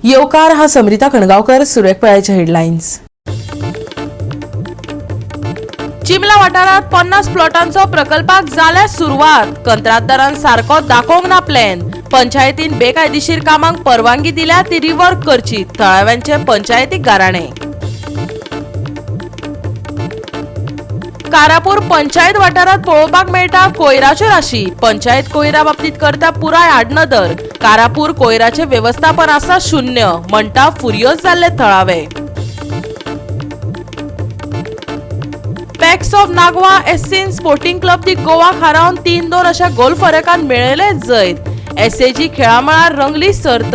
येवकार हा समरिता खणगावकर. सुरेख पळयाचे हेडलायन्स. चिमला वाठारात 50 प्लॉटांचो प्रकल्पाक जाल्या सुरवात. कंत्राटदारान सारको दाखोवंक ना प्लॅन. पंचायतीन बेकायदेशीर कामांक परवानगी दिल्या ती रिवर्क करची, थळाव्यांचे पंचायतीक गाराणे. कारापूर पंचायत वाठारात पळोवपाक मेळटा कोयराच्यो राशी. पंचायत कोयरा बाबतीत करता पुराय आडनदर. कारापूर कोयराचे व्यवस्थापन आसा शून्य, म्हणटा फुर्योज जाल्ले थळावे. पॅक्स ऑफ नागवा एससीन स्पोर्टिंग क्लब दी गोवाक हारावन 3-2 अशा गोल फरकान मेळयले जैत. एसएजी खेळामळार रंगली सर्त.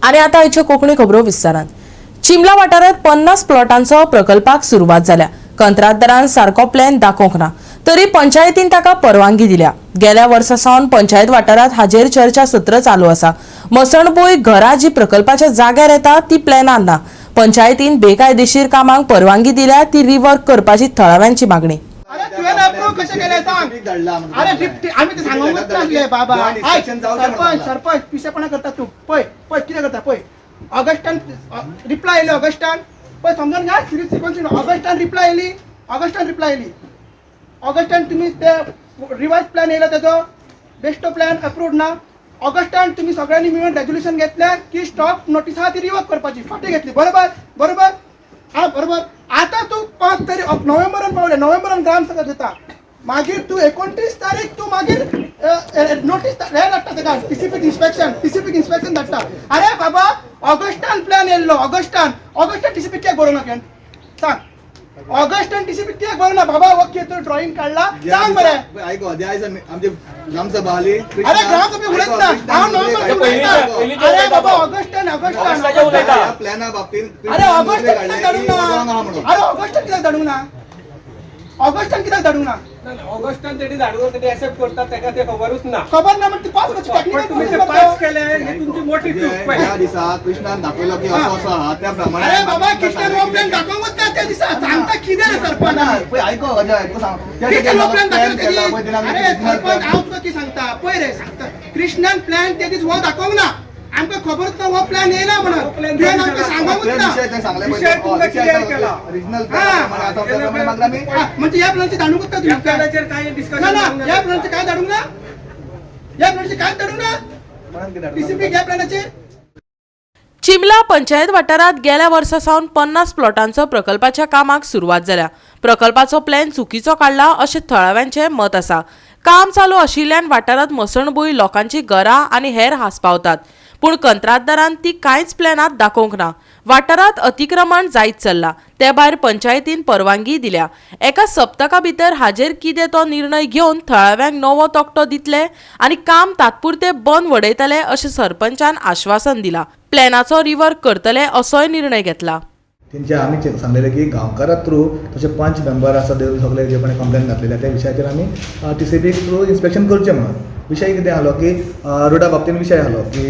आणि आता आयच्यो कोंकणी खबरो विस्तारान. चिमला वाठारात 50 प्लॉटांचो प्रकल्पाक सुरवात जाल्या. कंत्राटदारान सारको प्लॅन दाखोवंक ना तरी पंचायतीन ताका परवानगी दिल्या. गेल्या वर्सा सावन पंचायत वाठारात हाजेर चर्चा सत्र चालू आसा. मसणभूंय घरां जी प्रकल्पाच्या जाग्यार येता ती प्लॅनान ना. पंचायतीन बेकायदेशीर कामांक परवानगी दिल्या ती रिवर्क करपाची थळाव्यांची मागणी. अरे, तुवें अप्रूव्ह कशें केलें सांग. अरे, आमी ते सांगूंकच नासले बाबा. आयक, सरपंच, सरपंच, पिशेपणा करता तूं. पळय पळय कितें करता पळय. ऑगस्टान रिप्लाय येयली, ऑगस्टान. पळय, समजून घ्या सिरीज सिक्वन्स. ऑगस्टान रिप्लाय येयली, ऑगस्टान रिप्लाय येयली. ऑगस्टान तुमी ते रिवायज प्लॅन येयलो, तेजो बेश्टो प्लॅन अप्रूव्ड ना. ऑगस्टान तुमी सगळ्यांनी मिळून रेजोल्युशन घेतलें की स्टॉप नोटीस आहा ती रिवोक करपाची, फाटीं घेतली. बरोबर? बरोबर? हा, बरोबर. आतां तूं 5 तारीख नोव्हेंबरान पावले. नोव्हेंबरान ग्रामसभा घेता, मागीर तूं 29 तारीख तूं मागीर नोटीस हे धाडटा तेका, टीसीपीक इन्स्पेक्शन, टीसीपीक इन्स्पेक्शन धाडटा. अरे बाबा, ऑगस्टान प्लॅन येयल्लो. ऑगस्टान, ऑगस्टान टीसीपीक कित्याक बरोवना तुवें सांग. ऑगस्टान टीसीपीक कित्याक बरोवना बाबा? ओके, तूं ड्रॉइंग काडला, सांग बरें. आयको, ज्या दिसा आमची ग्रामसभा आली. अरे, ग्रामसभा उलयत ना हांव. नोव्हेंबर उलयता. अरे बाबा, ऑगस्टान, ऑगस्टान. ह्या प्लॅना बाबतीत. अरे, ऑगस्टान कित्याक धाडूंक ना? अरे, ऑगस्टान कित्याक धाडूंक ना? ऑगस्टान कित्याक धाडूंक ना? ऑगस्टान तेणी धाडून तेणी एक्सेप्ट करतात तेका ते खबरूच ना. खबर ना म्हणजे पास कशें? पण टेक्निकल. तुम्ही ते पास केले हे तुमची मोठी चूक. ज्या दिसा कृष्णान दाखयलो की असो असो आहा, त्या प्रमाणे. अरे बाबा, कृष्णान हो प्लॅन दाखोवंकच ना त्या दिसा. सांगता कितें रे सरपंच? पळय, आयको अजय, आयको सांग. कृष्णान हो प्लॅन दाखयलो त्या दीस. अरे सरपंच, हांव तुका कितें सांगता पळय रे, सांगता. कृष्णान प्लॅन त्या दीस हो दाखोवंक ना. आमकां खबरच ना हो प्लॅन येयला म्हणून. तुवें आमकां सांगोंकूच ना. विषय तुमकां clear केला. ओरिजिनल. हा. हा, म्हणजे ह्या प्लॅनचे धाडूंकच ना ह्या तुमी. प्लॅनाचेर काय डिस्कशन? ना ना, ह्या प्लॅनचे काय धाडूंक ना? ह्या प्लॅनचे काय धाडूंक ना टीसीपी ह्या प्लॅनाचे? चिमला पंचायत वाठारात गेल्या वर्सा सावन 50 प्लॉटांचो प्रकल्पाच्या कामाक सुरवात जाल्या. प्रकल्पाचो प्लॅन चुकीचो काडला अशें थळाव्यांचें मत आसा. काम चालू आशिल्ल्यान वाठारात मसणभूंय, लोकांची घरां आनी हेर हासपावतात. पूण कंत्राटदारान ती कांयच प्लॅनात दाखोवंक ना. वाठारात अतिक्रमण जायत चल्ला. ते भायर पंचायतीन परवानगी दिल्या. एका सप्तका भितर हाजेर कितें तो निर्णय घेवन थळाव्यांक नवो तकटो दितले आनी काम तात्पुरते बंद वडयतले अशें सरपंचान आश्वासन दिलां. प्लॅनाचो रिवर्क करतले असोय निर्णय घेतला. तेंचे आमी सांगलेले की गांवकारा थ्रू तशे पंच मेंबर आसा ते सगळे जे कोणी कंप्लेन घातलेले त्या विशयाचेर आमी टीसीपी थ्रू इन्स्पेक्शन करचें म्हणून. विशय कितें आहलो की रोडा बाबतीन विशय आहलो की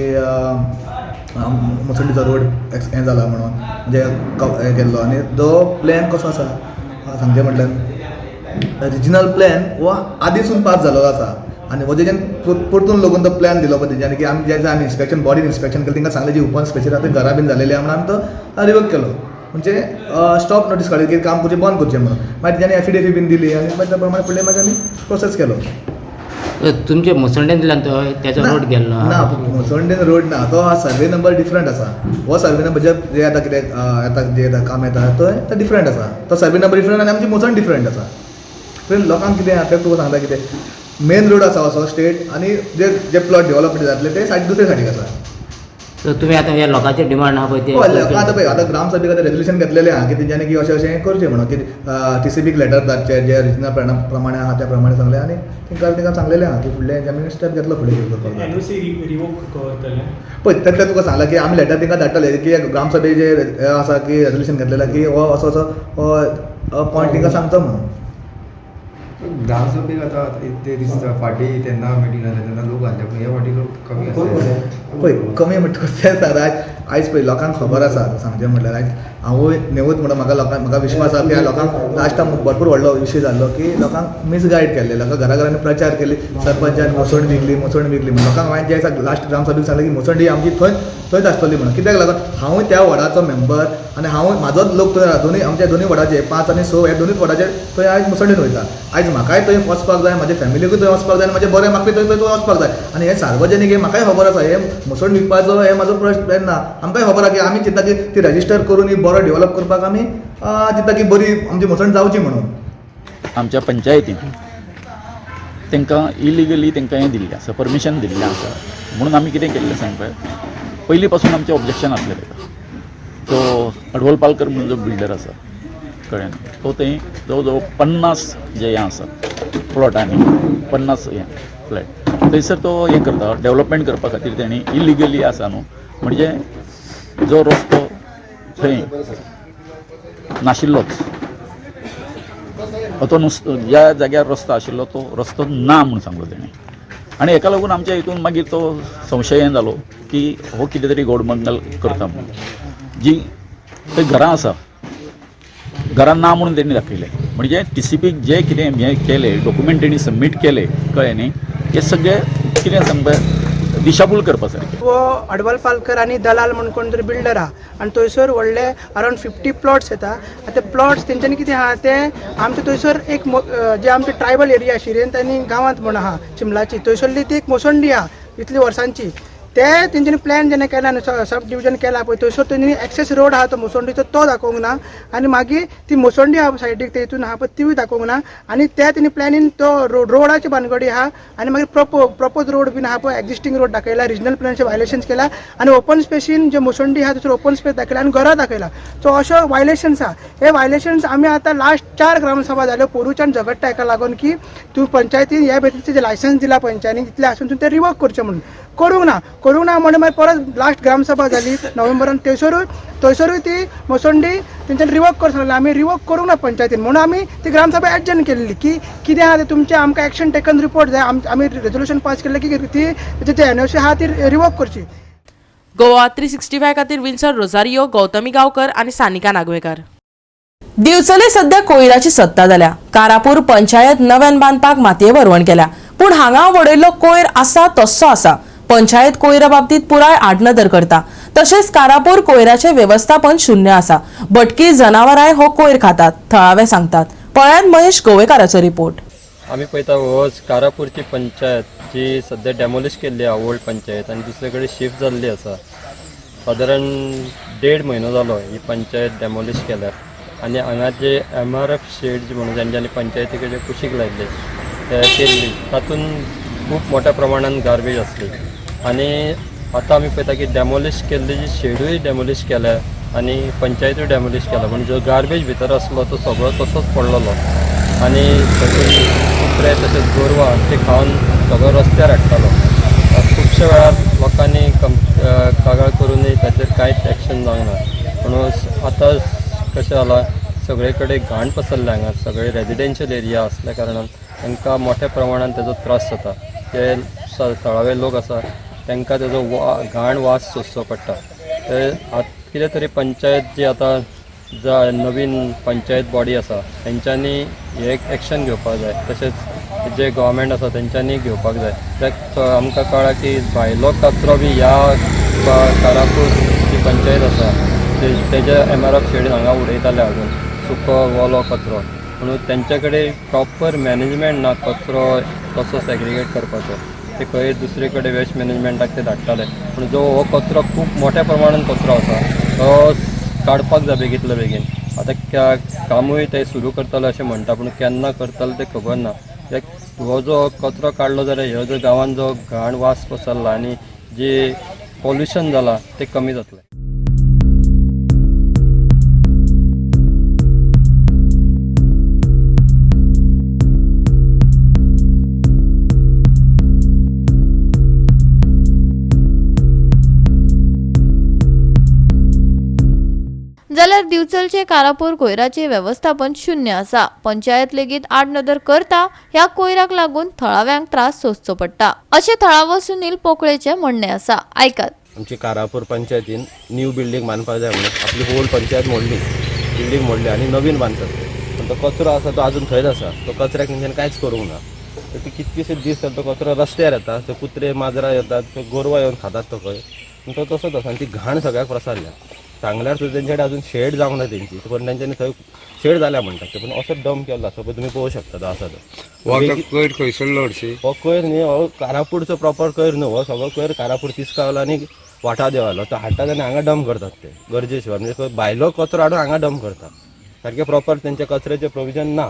मसंडीचो रोड हें जाला म्हणून, म्हणजे हें केल्लो. आनी जो प्लॅन कसो आसा सांगचें म्हटल्यार रिजनल प्लॅन हो आदीसून पास जाल्लो आसा आनी हो तेज्यान परतून लोगून तो प्लॅन दिलो पळय तेंच्यांनी की आमी जेन्ना आमी इन्स्पेक्शन बॉडीन इन्स्पेक्शन केलें, तांकां सांगलें जी ओपन स्पेसीर आतां घरां बीन जालेली आहा म्हणून आमी तो रिवोक केलो, म्हणजे स्टॉप नोटीस काडली की काम करचें बंद करचें म्हणून. मागीर तेंच्यांनी एफिडेवीट बीन दिली आनी मागीर त्या प्रमाणे फुडलें मागीर आमी प्रोसेस केलो. तुमचे मुसंडेंतल्यान तो त्याचो रोड गेल्लो? ना, मुसंडेन रोड ना. तो सर्वे नंबर डिफरंट आसा. हो सर्वे नंबर जे जे आतां कितें येता, जे आतां काम येता तो डिफरंट आसा. तो सर्वे नंबर डिफरंट आनी आमची मोसंड डिफरंट आसा. पूण लोकांक कितें आतां तुका सांगता कितें, मेन रोड आसा असो स्ट्रेट आनी जे जे प्लॉट डेवलपमेंट जातले ते सायड दुसरे सायडीक आसा. तर तुम्ही आता ह्या लोकांचे डिमांड आहा पळय. हय, ते लोकां आतां पळय, आतां ग्रामसभेक आतां रेजोल्युशन घेतलेलें आहा की तेंच्यांनी की अशें अशें करचें म्हणून की टीसीपीक लेटर धाडचें, जे ओरिजिनल प्रमाणे आहा त्या प्रमाणे सांगलें आनी तेंकां तेंकां सांगलेलें आहा की फुडलें आमी स्टेप घेतलो फुडें कितें करपाक जाय. एनओसी रिवोक करतले? पळय, तें तुका सांगलां की आमी लेटर तेंकां धाडटले की ग्रामसभेचे हें आसा की रेजोल्युशन घेतलेलें की हो असो असो हो पॉयंट तेंकां सांगचो म्हणून. ग्रामसभेक आतां ते दिसता फाटीं तेन्ना मिटींग जालें तेन्ना लोक आसले पूण हे फावटी लोक कमी आसले. पळय कमी म्हणटकच तें सर आयज पळय लोकांक खबर आसा सांगचें म्हटल्यार आयज हांवूय नेवूच म्हणून म्हाका लोकांक म्हाका विश्वास आसा की लोकांक लास्ट टायम भरपूर व्हडलो इश्यू जाल्लो की लोकांक मिसगायड केल्ले, लोकांक घरा घरांनी प्रचार केली सरपंचान मसण विकली मसण विकली म्हणून. लोकांक हांवें जे दिसा लास्ट ग्रामसभेक सांगलें की मसंडी आमची थंय थंयच आसतली म्हणून. कित्याक लागून हांवूय त्या वॉर्डाचो मेंबर आनी हांव म्हाजोच लोक थंय दोनूय आमच्या दोनूय वॉर्डाचे 5 आनी 6 ह्या दोनूय वॉर्डाचे थंय आयज मसंडीन वयता. आयज म्हाकाय थंय वचपाक जाय, म्हाज्या फॅमिलीकूय थंय वचपाक जाय आनी म्हाजे बरें म्हाका थंय थंय वचपाक जाय. आनी हें सार्वजनीक हें म्हाकाय खबर आसा, हें मसण विकपाचो हें म्हाजो प्रश्न ना. आमकांय खबर आसा की आमी चिंता की ती रजिस्टर करून ही बरो डेव्हलप करपाक आमी चिंता की बरी आमची मसण जावची म्हणून. आमच्या पंचायतीन तांकां इलिगली तांकां हें दिल्लें आसा, परमिशन दिल्लें आसा म्हणून आमी कितें केल्लें सांग पळय, पयलीं पासून आमचें ऑब्जेक्शन आसलें ताका. तो अडवल पालकर म्हणून जो बिल्डर आसा कळ्ळें न्हू, तो थंय जवळ जवळ 50 जे हें आसा प्लॉटांनी 50 हें फ्लॅट थंयसर तो हें करता डेवलपमेंट करपा खातीर तेणी इलिगली आसा न्हू, म्हणजे जो रस्तो थंय नाशिल्लोच तो नुस्तो ज्या जाग्यार रस्तो आशिल्लो तो रस्तो ना म्हूण सांगलो तेणें. आनी हेका लागून आमच्या हितून मागीर तो संशय हें जालो की हो कितें तरी गोडमंगल करता म्हणून. जी थंय घरां आसा घरां ना म्हणून तेणी दाखयलें, म्हणजे टीसीपीक जे कितें हें केलें डॉक्युमेंट तेणी सबमीट केले कळ्ळें न्ही, हे सगळे कितें सांगता दिशाभूल करपा सारकें. हो अडवल पालकर आनी दलाल म्हूण कोण तरी बिल्डर आहा आनी थंयसर व्हडले अरावंड 50 प्लॉट्स येता. आनी ते प्लॉट्स तेंच्यांनी कितें आहा ते आमचे थंयसर एक जे आमचे ट्रायबल एरिया शिरेंत आनी गांवांत म्हूण आहा चिमलाची, थंयसरली ती एक मसंडी आहा इतली वर्सांची. ते तेंच्यांनी प्लॅन जेन्ना केला न्हू सब डिविजन केला पळय थंयसर तेंच्यांनी एक्सेस रोड आहा तो मसंडीचो तो दाखोवंक ना आनी मागीर ती मसंडी आहा सायडीक तेतून आहा पळय तिवूय दाखोवंक ना आनी ते तेणी प्लॅनीन तो रोडाची भानगडी आहा आनी मागीर प्रपोज रोड बीन आहा पळय एक्झिस्टींग रोड दाखयला, रिजनल प्लॅनाचे वायलेशन्स केला आनी ओपन स्पेसीन जे मसंडी आहा थंयसर ओपन स्पेस दाखयला आनी घरां दाखयला. सो अश्यो वायलेशन्स आहा. हे वायलेशन्स आमी आतां लास्ट 4 ग्रामसभा जाल्यो पोरूच्यान झगडटा हेका लागून की तूं पंचायतीन ह्या बेतीचे जे लायसन्स दिला पंचायतीन इतलें आसून तूं तें रिवोक करचें म्हणून करूंक ना, करूंक ना म्हणून मागीर परत लास्ट ग्रामसभा जाली नोव्हेंबरान, थंयसरूय ती मसंडी तेंच्यान रिवोक कर सांगलें. आमी रिवोक करूंक ना पंचायतीन म्हणून आमी ती ग्रामसभा एडजर्न केल्ली की कितें आहा तें तुमचें आमकां एक्शन टेकन रिपोर्ट जाय. आमी रेजोल्युशन पास केल्लें की ती तेची एनओसी आहा ती रिवोक करची. गोवा 365 खातीर विन्सन रोजारियो, गौतमी गांवकर आनी सानिका नागवेकर. दिवचले सध्या कोयराची सत्ता जाल्या. कारापूर पंचायत नव्यान बांदपाक मातये भरवण केल्या, पूण हांगा वडयल्लो कोयर आसा तस्सो आसा. पंचायत कोयरा बाबतीत पुराय आडनदर करता. तशेंच कारापूर कोयराचे वेवस्थापन शून्य आसा. भटकी जनावरांय हो कोयर खातात, थळावे सांगतात. पळयात महेश गोवेकाराचो रिपोर्ट. आमी पळयता होच कारापूरची पंचायत जी सद्या डेमोलिश केल्ली आहा ओल्ड पंचायत आनी दुसरे कडेन शिफ्ट जाल्ली आसा. सादारण 1.5 म्हयनो जालो ही पंचायत डेमोलिश केल्यार आनी हांगा जे MRF shade जी म्हणून तेंच्यांनी पंचायती कडेन कुशीक लायिल्ले ते केल्ली तातूंत खूब मोठ्या प्रमाणान गार्बेज आसली आनी आतां आमी पळयता की डेमोलिश केल्ली जी शेडूय डेमोलिश केल्या आनी पंचायतूय डेमोलिश केल्या, पूण जो गार्बेज भितर आसलो तो सगळो तसोच पडलेलो आनी कुत्रे तशेंच गोरवां ते खावन सगळो रस्त्यार हाडटालो. खुबशे वेळार लोकांनी कागाळ करूनय ताचेर कांयच एक्शन जावंक ना. पूण आतां कशें जालां सगळे कडेन घाण पसरल्या हांगा, सगळे रेजिडेन्शियल एरिया आसल्या कारणान तांकां मोठ्या प्रमाणान ताजो त्रास जाता. ते थळावे लोक आसा तांकां ताजो घाण वास सोंसचो पडटा. ते आतां कितें तरी पंचायत जी आतां नवीन पंचायत बॉडी आसा तेंच्यांनी हे एक्शन घेवपाक जाय, तशेंच जे गव्हर्मेंट आसा तेंच्यांनी घेवपाक जाय. कित्याक आमकां कळ्ळां की भायलो कचरो बी ह्या कारापूर जी पंचायत आसा तेज्या MRF शेडीन हांगा उडयताले हाडून सुको ओलो कचरो, म्हणून तेंचे कडेन प्रॉपर मॅनेजमेंट ना कचरो कसो सेग्रिगेट करपाचो. ते खंय दुसरे कडेन वेस्ट मॅनेजमेंटाक ते धाडटाले, पूण जो हो कचरो खूब मोठ्या प्रमाणान कचरो आसा तो काडपाक जाय बेगींतल्या बेगीन. आतां कामूय ते सुरू करतले अशें म्हणटा, पूण केन्ना करतले तें खबर ना. कित्याक हो जो कचरो काडलो जाल्यार ह्यो जो गांवांत जो घाण वास पसरला आनी जे पोल्युशन जालां तें कमी जातलें. जाल्यार दिवचलचे कारापूर कोयराचे वेवस्थापन शून्य आसा. पंचायत लेगीत आडनदर करता. ह्या कोयराक लागून थळाव्यांक त्रास सोंसचो पडटा अशें थळावो सुनील पोकळेचें म्हणणें आसा. आयकात. आमची कारापूर पंचायतीन न्यू बिल्डींग बांदपाक जाय म्हणून आपली ओल्ड पंचायत मोडली, बिल्डींग मोडली आनी नवीन बांदतात. पण तो कचरो आसा तो अजून थंयच आसा. तो कचऱ्याक तेंच्यानी कांयच करूंक ना. तर ती कितकेशे दीस जाले तो कचरो रस्त्यार येता. ते कुत्रे माजरां येतात, ते गोरवां येवन खातात तो खंय, पूण तो तसोच आसा आनी ती घाण सगळ्याक प्रसारल्या. सांगल्यार सुद्दां तेंचे कडेन अजून शेड जावंक ना तेंची, पण तेंच्यांनी थंय शेड जाल्या म्हणटात ते, पूण असो डंप केल्लो आसा पळय, तुमी पळोवंक शकता तो आसा तो. कोयर खंयसरलो हरशीं? हो कोयर न्ही, हो कारापूरचो प्रॉपर कोयर न्हू. हो सगळो कोयर कारापूर तिस्कावलो आनी वाठा देवालो तो हाडटात आनी हांगा डंप करतात ते गरजे शिवाय. म्हणजे भायलो कचरो हाडून हांगा डंप करतात. सारकें प्रॉपर तेंच्या कचऱ्याचें प्रोविजन ना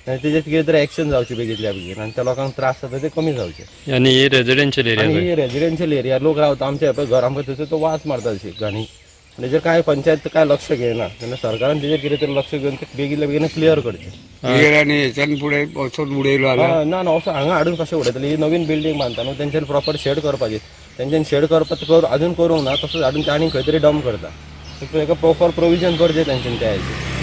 आनी तेजेर कितें तरी एक्शन जावचें बेगींतल्या बेगीन आनी त्या लोकांक त्रास जाता ते कमी जावचे. आनी ही रेजिडेन्शियल एरिया. आनी ही रेजिडेन्शियल एरिया, लोक रावता. आमच्या पळय घर आमकां थंयसर तो वास मारता अशी घाणी. तेजेर कांय पंचायत कांय लक्ष घेयना. तेन्ना सरकारान तेजेर कितें तरी लक्ष घेवन ते बेगींतल्या बेगीन क्लियर करचें. क्लियर आनी हेच्यान फुडें वचोन उडयलो जाल्यार ना ना, असो हांगा हाडून कशें उडयतले? ही नवीन बिल्डींग बांदता न्हू, तेंच्यानी प्रॉपर शेड करपाची. तेंच्यानी शेड करपाक अजून करूंक ना, तसोच हाडून ते आनी खंय तरी डंप करता. तेका प्रॉपर प्रोविजन करचें तेंच्यानी त्या हेजेर.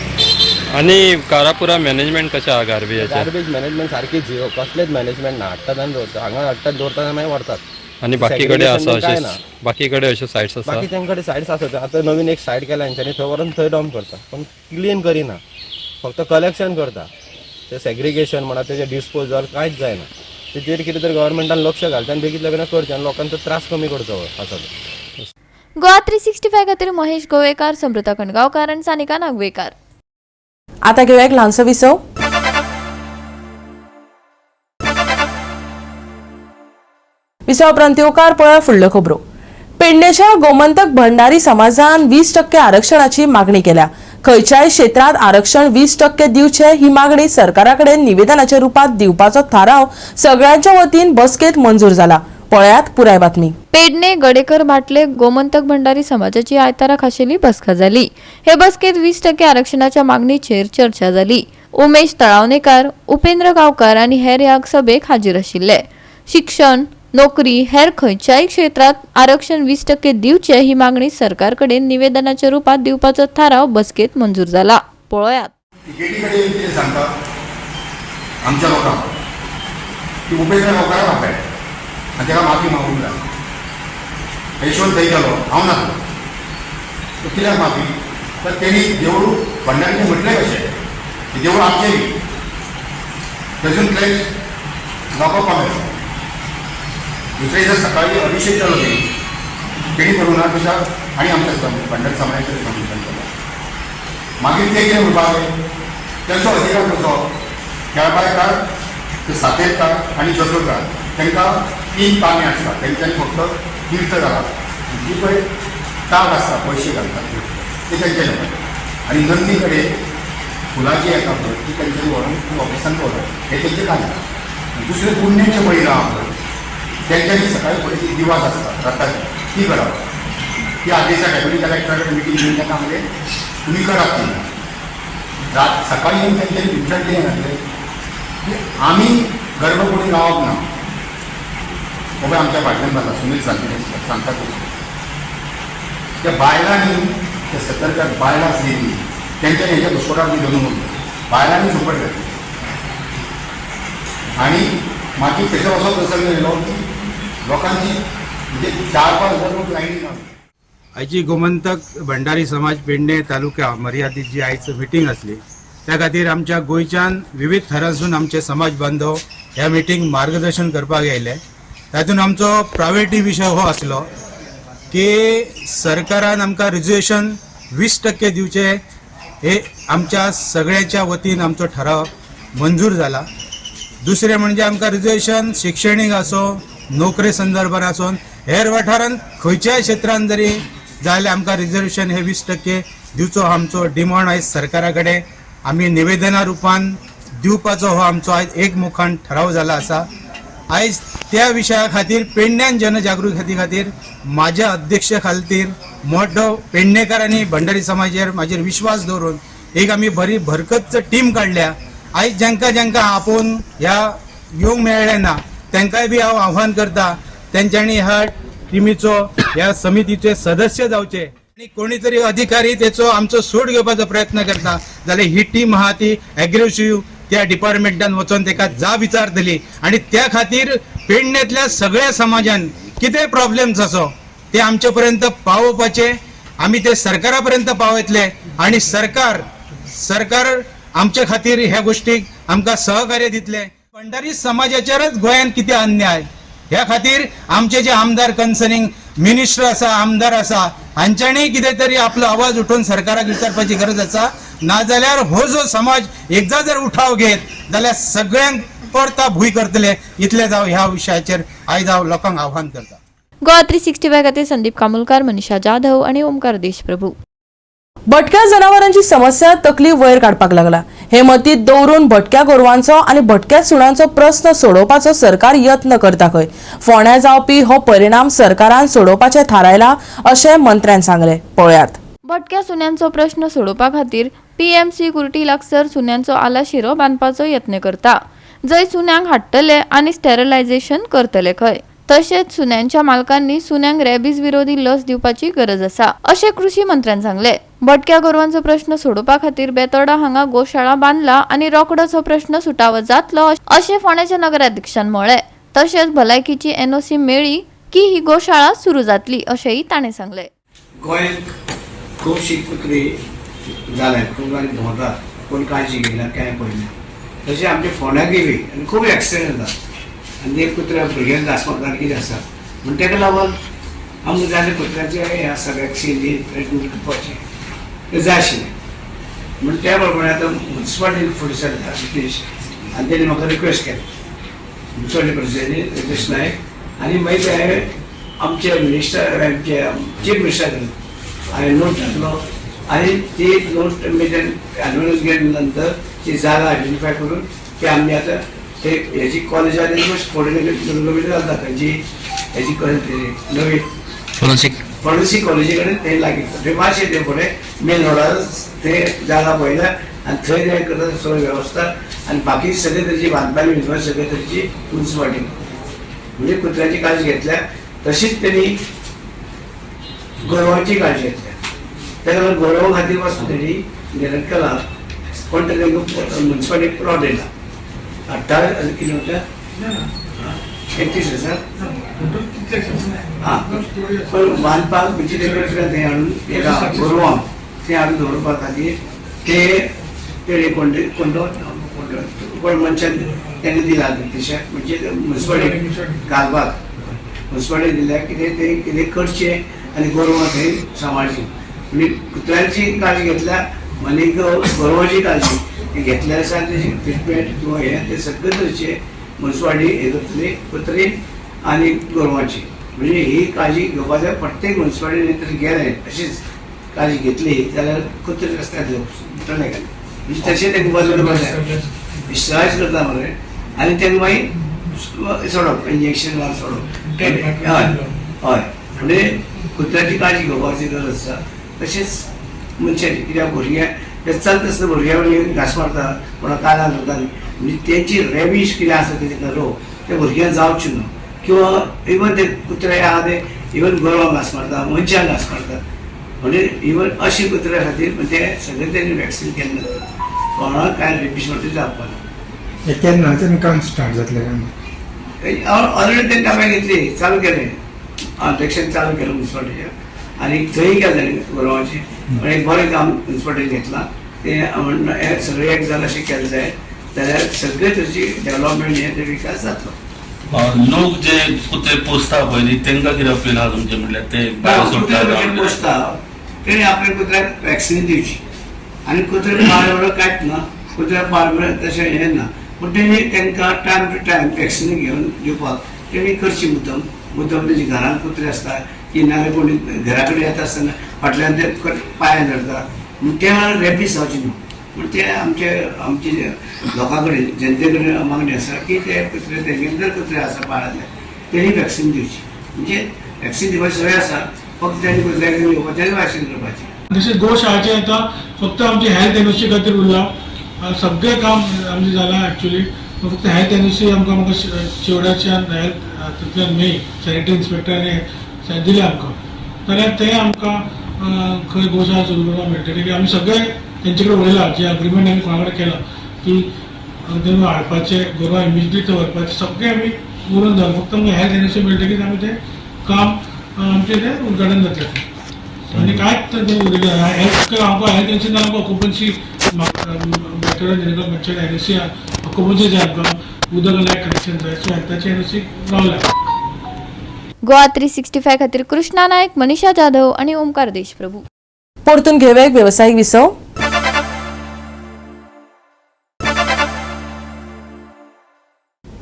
आनी कारापुरा मॅनेजमेंट कशें आहा गार्बेजाचें? गार्बेज मॅनेजमेंट सारकी झिरो, कसलेच मॅनेजमेंट ना. हाडटात आनी दवरतात, हांगा हाडटात दवरतात आनी मागीर व्हरतात. आनी बाकी कडेन आसा काय अशें? ना. बाकी कडेन अश्यो सायट्स आसा? बाकी तेंकडे सायड्स आसा. आतां नवीन एक सायड केला हेंच्यांनी, थंय व्हरून थंय डंप करता, पण क्लीन करिना, फक्त कलेक्शन करता. ते सेग्रिगेशन म्हणा, तेजें डिस्पोजल कांयच जायना. तेजेर कितें तरी गव्हर्मेंटान लक्ष घालचें आनी बेगींतल्या बेगीन करचें आनी लोकांचो त्रास कमी करचो आसा तो. गोवा 365 खातीर महेश गोवेकार, समृता खंडगांवकार आनी सानिका नागवेकार. आता घेऊया एक ल्हानसो विसव. विसव उपरांत येवकार पळया फुडल्यो खबरो. पेडणेच्या गोमंतक भंडारी समाजान 20% आरक्षणाची मागणी केल्या. खंयच्याय क्षेत्रात आरक्षण 20% दिवचे ही मागणी सरकारा कडेन निवेदनाच्या रूपात दिवपाचो थाराव सगळ्यांच्या वतीन बसकेत मंजूर जाला. पळयात पुराय बातमी. पेडणे गडेकर भाटले गोमंतक भंडारी समाजाची आयतारा खाशेली बसका जाली. हे बसकेत 20% आरक्षणाच्या मागणीचेर चर्चा जाली. उमेश तळावणेकार, उपेंद्र गांवकार आनी हेर ह्या सभेक हाजीर आशिल्ले. शिक्षण, नोकरी हेर खंयच्याय क्षेत्रात आरक्षण 20% दिवचे ही मागणी सरकार कडेन निवेदनाच्या रूपात दिवपाचो थाराव बसकेत मंजूर जाला. पळयात. तिकेटी कडेन कितें सांगता आमच्या लोकांक की उपेंद्र गांवकाराक आपय आनी ताका माफी मागूंक जाय. यशवंत थंय गेलो, हांव ना तो कित्याक माफी? तर तेणी देवूळ भंडारीचें म्हटलें कशें की देवूळ आमचें बी थंयसून क्लेश लोकांक पावले. दुसरे दिसा सकाळी अभिशेक जालो तेणी तेणी करूं ना तशा आनी आमच्या भंडारी समाजाचें कमिशन केलें. मागीर ते कितें म्हणपाक लागले, तेंचो अधिकार कसो केळबायकार, ते सातेरकार आनी जसोरकार तांकां 3 पांगे आसता. तेंच्यांनी फक्त तीर्थ घालप, जी पळय ताक आसता पयशे घालतात ते तेंचे लोकांचे, आनी नंदी कडेन फुलां जी येता पळय ती तेंच्यांनी व्हरून ऑफिसान दवरप हें तेंचें कार्य. दुसरें पुण्याचें बैल आहा पळय तेंच्यांनी सकाळी फुडें ती दिवास आसता रथाची ती करप. ती आदल्या दिसा डेप्युटी कलेक्टरा कडेन मिटींग घेवन तांकां म्हणलें तुमी करात ती. रात सकाळी येवन तेंच्यांनी तुमच्या कितें घातलें की आमी गर्भकुडीन रावप ना. हो आमच्या फाटल्यान बसला सुनील सांगता सांगता त्या बायलांनी, त्या सतर्क बायलां आसली ती तेंच्यांनी हेच्या घुस्पटाक बी धरून बायलांनी झुंपट घातली. आनी मागीर तेचो असो प्रसंग येयलो की लोकांची म्हणजे 4-5 हजार लोक लायनीन रावले. आयची गोमंतक भंडारी समाज पेडणे तालुक्या मर्यादीत जी आयज मिटींग आसली त्या खातीर आमच्या गोंयच्यान विविध थरांसून आमचे समाज बांधव ह्या मिटींग मार्गदर्शन करपाक आयले. तातूंत आमचो प्रायोरिटी विशय हो आसलो की सरकारान आमकां रिजर्वेशन 20% दिवचें हे आमच्या सगळ्यांच्या वतीन आमचो ठराव मंजूर जाला. दुसरें म्हणजे आमकां रिजर्वेशन शिक्षणीक आसूं, नोकरे संदर्भात आसून, हेर वाठारांत खंयच्याय क्षेत्रांत जरी जाल्यार आमकां रिजर्वेशन हे 20% दिवचो आमचो डिमांड आयज सरकारा कडेन आमी निवेदना रुपान दिवपाचो हो आमचो आयज एकमुखान ठराव जाला आसा. आयज त्या विशया खातीर पेडण्यान जनजागृती खातीर म्हाज्या अध्यक्ष खातीर मोठो पेडणेकार आनी भंडारी समाजेर म्हाजेर विश्वास दवरून एक आमी बरी भरकत टीम काडल्या. आयज जांकां जांकां आपोवन ह्या येवंक मेळ्ळें ना तांकांय बी हांव आव्हान करता तेंच्यांनी ह्या टिमीचो ह्या समितीचे सदस्य जावचे. आनी कोणी तरी अधिकारी तेचो आमचो सूड घेवपाचो प्रयत्न करता जाल्यार ही टीम आहा ती एग्रेसिव त्या डिपार्टमेंटान वचोन तेका जाब विचारतली आनी त्या खातीर पेडणेंतल्या सगळ्या समाजान कितें प्रॉब्लेम्स आसो ते आमचे पर्यंत पावोवपाचे, आमी ते सरकारा पर्यंत पावयतले आनी सरकार सरकार आमचे खातीर ह्या गोष्टीक आमकां सहकार्य दितले. भंडारी समाजाचेरच गोंयांत कितें अन्याय ह्या खातीर आमचे जे आमदार कन्सर्निंग मिनिस्टर आसा, आमदार आसा, हांच्यांनी कितें तरी आपलो आवाज उठोवन सरकाराक विचारपाची गरज आसा. नाजाल्यार हो जो समाज एकदां जर उठाव घेत जाल्यार सगळ्यांक परता भूंय करतले. इतलें हांव ह्या विशयाचेर आयज हांव लोकांक आव्हान करता. गोवा 365 खातीर संदीप कामुलकार, मनीषा जाधव आणि ओमकार देशप्रभू. भटक्या जनावरांची समस्या तकली वयर काडपाक लागला. हे मतीत दवरून भटक्या गोरवांचो आनी भटक्या सुण्यांचो प्रस्न सोडोवपाचो सरकार यत्न करता खंय. फोंड्या जावपी हो परिणाम सरकारान सोडोवपाचें थारायला अशें मंत्र्यान सांगलें. पळयात. भटक्या सुण्यांचो प्रश्न सोडोवपा खातीर पीएमसी कुर्टी लागसर सुण्यांचो आलाशिरो बांदपाचो यत्न करता, जंय सुण्यांक हाडटले आनी स्टेरलायझेशन करतले खंय. तशेंच सुण्यांच्या मालकांनी सुण्यांक रेबीज विरोधी लस दिवपाची गरज आसा अशें कृषी मंत्र्यान सांगलें. भटक्या गोरवांचो प्रश्न सोडोवपा खातीर बेतोडा हांगा गोशाळा बांदला आनी रोखडोच हो प्रश्न सुटावो जातलो अशें फोंड्याच्या नगराध्यक्षान म्हळें. तशेंच भलायकीची एनओसी मेळ्ळी की ही गोशाळा सुरू जातली अशेंय ताणें सांगलें. गोंयांत खुबशी कुत्री जाल्यात, खूब आनी भोंवतात, कोण काळजी घेयना, कांय पळयना. तशें आमच्या फोंड्या गेली आनी खूब एक्सिडंट जाता आनी ते कुत्र्या भुरग्यांक घांस मारता कितें आसा म्हण तेका लागून आमकां जाय कुत्र्याचें हें आसा, वॅक्सिन बी ट्रिटमेंट करपाचें तें जाय आशिल्लें. म्हण त्या प्रमाणे आतां मुन्सिपालिटीन फुडें सरता रितेश आनी तेणी म्हाका रिक्वेस्ट केलें, मुन्सिपालिटी प्रेसिडेंट रितेश नायक, आनी मागीर ते हांवें आमचे मिनिस्टर, आमचे चीफ मिनिस्टर कडेन हांवें नोट घातलो आनी ती नोट मेरेन एडवान्स घेतल्या नंतर ती जागा आयडेंटिफाय करून ती आमी आतां ते हेजी कॉलेजान फुडें घालता खंयची हेजी कॉलेज नवी फॉरेन्सीक कॉलेजी कडेन ते लागीं थंय मातशें ते फुडें मेन रोडार ते जागा पळयल्या आनी थंय ते करता सगळी वेवस्था आनी बाकी सगळे तरेची बांदपाणी बिंदपाणी सगळे तरेची मुन्सिपालिटी म्हणजे कुत्र्याची काळजी घेतल्या, तशीच तेणी गोरवांची काळजी घेतल्या. ताका लागून गोरवां खातीर पासून तेणी निरंकला कोण तरी तांकां मुन्सिपालिटी प्लॉट दिला 18 किलोमिटर 31,000. हां, पण बांदपाक म्हणजे ते थंय हाडून एका गोरवांक थंय हाडून दवरपा खातीर ते तेणे कोण कोण कोण मनशान तेणे दिला तशें म्हणजे मुन्सिपालिटी घालपाक मुन्सिपालिटी दिल्या कितें तें कितें करचें आनी गोरवां थंय सांबाळचीं. म्हणजे कुत्र्यांची काळजी घेतल्या आनी गोरवांची काळजी घेतल्या आसा, तेजी ट्रिटमेंट किंवा हें तें सगळे तरेचे मुन्सिपालिटी हे करतली कुत्री आनी गोरवांची. म्हणजे ही काळजी घेवपाक प्रत्येक मुन्सिपालिटीन तरी गेलें अशीच काळजी घेतली जाल्यार कुत्रे रस्त्यार सुट्टले काय. म्हणजे तशें तांकां बदलपाक जाय, डिस्चार्ज करता मरे आनी तांकां मागीर सोडप, इंजेक्शन मारून सोडप. हय हय, म्हणजे कुत्र्याची काळजी घेवपाची गरज आसा. तशेंच मनशाची कित्याक भुरग्यांक ते चलता आसतना भुरग्यां घांस मारता, कोणा कानार धरता, म्हणजे तेंची रेबीज कितें आसा तें रोग ते भुरग्यांक जावचे न्हू. किंवा इवन ते कुत्रे आहा ते इवन गोरवांक घांस मारता, मनशांक घांस मारता, म्हणजे इवन अशी कुत्र्या खातीर ते सगळे तेणी वॅक्सिन केल्लें कोणाक कांय रेबीज म्हणटा जावपाना. केन्नाच्यान काम स्टार्ट जातलें काय? ऑलरेडी तेणी ताब्यात घेतली, चालू केलें, इंजेक्शन चालू केलें मुन्सिपालिटीचें आनी थंय केलें गोरवांचें. पण एक बरें काम मुन्सिपालिटीन घेतलां तें हें सगळें एक जाल अशें केलें जाय जाल्यार सगळे तरेची डेव्हलपमेंट हें ते विकास जातलो. लोक जे कुत्रे पोसता पळय न्ही तेंकां कितें अपील आहा तुमचें? म्हटल्यार ते भायर सोडटा पोसता तेणी आपल्या कुत्र्याक वॅक्सिन दिवची आनी कुत्रे पाळ बरोबर कांयच ना, कुत्र्याक पाळ बरोबर तशें हें ना, पूण तेणी तांकां टायम टू टायम वॅक्सिन घेवन दिवपाक तेणी करची. मुद्दम मुद्दम तेजी घरांत कुत्रे आसता की नाल्यार कोणी घरा कडेन येता आसतना फाटल्यान ते पांयां धरता, म्हण ते वेळार रेबीस जावची न्हू. म्हण ते आमचे आमचे लोकां कडेन जनते कडेन मागणी आसा की ते कुत्रे तेंगेले जर कुत्रे आसा पाळांतले तेणी वॅक्सिन दिवची. म्हणजे वॅक्सिन दिवपाची सोय आसा, फक्त तेणी कुत्र्याक घेवपाचें आनी वॅक्सिन करपाचें. तशें गोशाळेचें आतां फक्त आमचे हेल्थ एनओसी खातीर उरलां, सगळें काम आमचें जालां एक्चुली. फक्त हेल्थ एनओसी आमकां म्हाका शेवड्याच्यान हेल्थ तातूंतल्यान मेळ्ळी, सॅनिटरी इन्स्पेक्टरान दिलें आमकां, जाल्यार तें आमकां खंय गोशाळा सुरू करपाक मेळटली की आमी सगळे तेंचे कडेन उलयला, जे अग्रीमेंट आमी कोणा कडेन केला की ते हाडपाचे गोरवां इमिजिएटली थंय व्हरपाचे, सगळे आमी उलोवन जालें. फक्त आमकां हेल्थ एनओसी मेळटकीच आमी तें काम आमचें तें उद्घाटन जातलें आनी कांयच उरिल्लें ना. हेल्थ आमकां हेल्थ एनओसी ना, आमकां ऑक्युपन्सी बेटर जेणेकरून मातशें एनओसी ऑक्युपन्सी जाय, आमकां उदक लायट कनेक्शन जाय, सो हेल्थाची एनओसी रावल्या. गोवा 365 खातीर कृष्णा नायक, मनीषा जाधव आणि ओमकार देशप्रभू. परतून घेवया एक वेवसायीक विसव.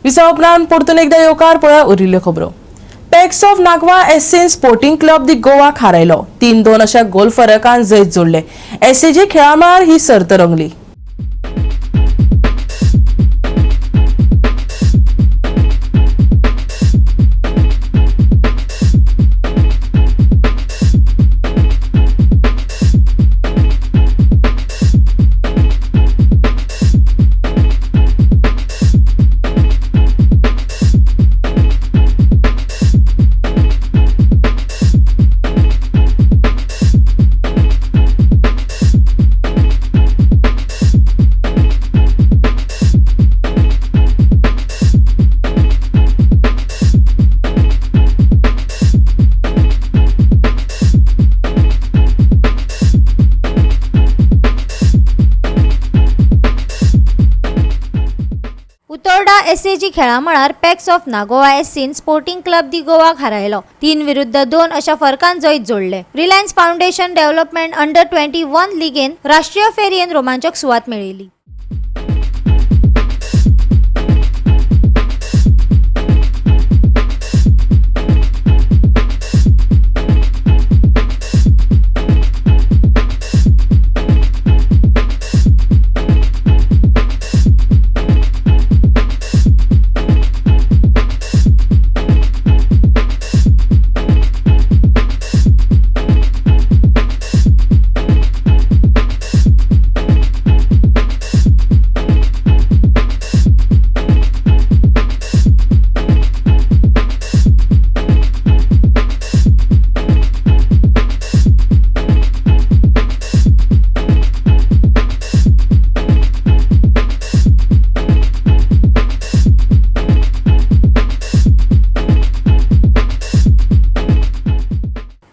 विसव उपरांत परतून एकदा येवकार. पळया उरिल्ल्यो खबरो. पॅक्स ऑफ नागवा एससीन स्पोर्टिंग क्लब दी गोवा हारयलो. 3-2 अशा गोल फरकान जैत जोडले. एसएजी खेळामळार ही सर्त रंगली. उतोर्डा एसएजी खेळामळार पॅक्स ऑफ नागोवा एससीन स्पोर्टिंग क्लब दी गोवाक हारायलो. 3-2 अशा फरकान जैत जोडले. रिलायन्स फाउंडेशन डेव्हलपमेंट अंडर 21 लिगेन राष्ट्रीय फेरयेन रोमांचक सुवात मेळयली.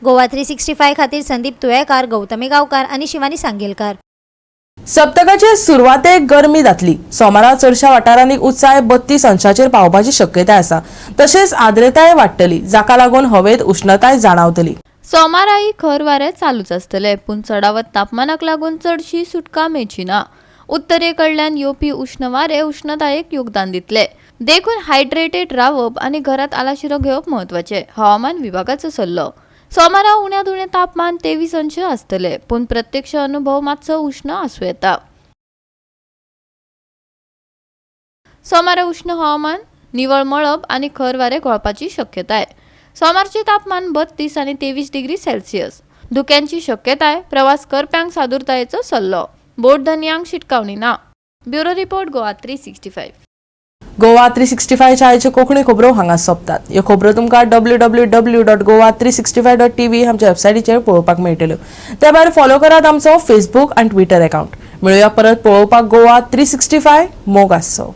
गोवा 365 खातीर संदीप तुयेकार, गौतमी गांवकार आनी शिवानी सांगेलकार. सप्तकाचे सुरवातेक गरमी जातली. सोमारा चडशा वाठारांनी उंचाय 32 अंशाचेर पावपाची शक्यताय आसा. तशेंच आर्द्रताय वाडटली, जाका लागून हवेत उश्णताय जाणावतली. सोमाराय खर वारें चालूच आसतले, पूण चडावत तापमानाक लागून चडशी सुटका मेळची ना. उत्तरे कडल्यान येवपी उश्ण वारें उश्णतायेक योगदान दितले, देखून हायड्रेटेड रावप आनी घरांत आलाशिरो घेवप म्हत्वाचें, हवामान विभागाचो सल्लो. सोमारा उण्यांत उणें तापमान 23 अंश आसतले, पूण प्रत्यक्ष अनुभव मातसो उश्ण आसूं येता. सोमारा उश्ण हवामान, निवळ मळब आनी खर वारें घोळपाची शक्यताय. सोमारचें तापमान 32 आनी 23 डिग्री सेल्सियस. धुक्यांची शक्यताय. प्रवास करप्यांक सादुरतायेचो सल्लो. बोट धनयांक शिटकावणी ना. Bureau report, Goa 365. Goa 365 आयच्यो कोंकणी खबरो हांगा सोंपतात. ह्यो खबरो तुमकां www.goa365.tv आमच्या वेबसायटीचेर पळोवपाक मेळटल्यो. त्या भायर फॉलो करात आमचो फेसबूक आनी ट्विटर अकाउंट. मेळुया परत पळोवपाक गोवा 365. मोग आसचो.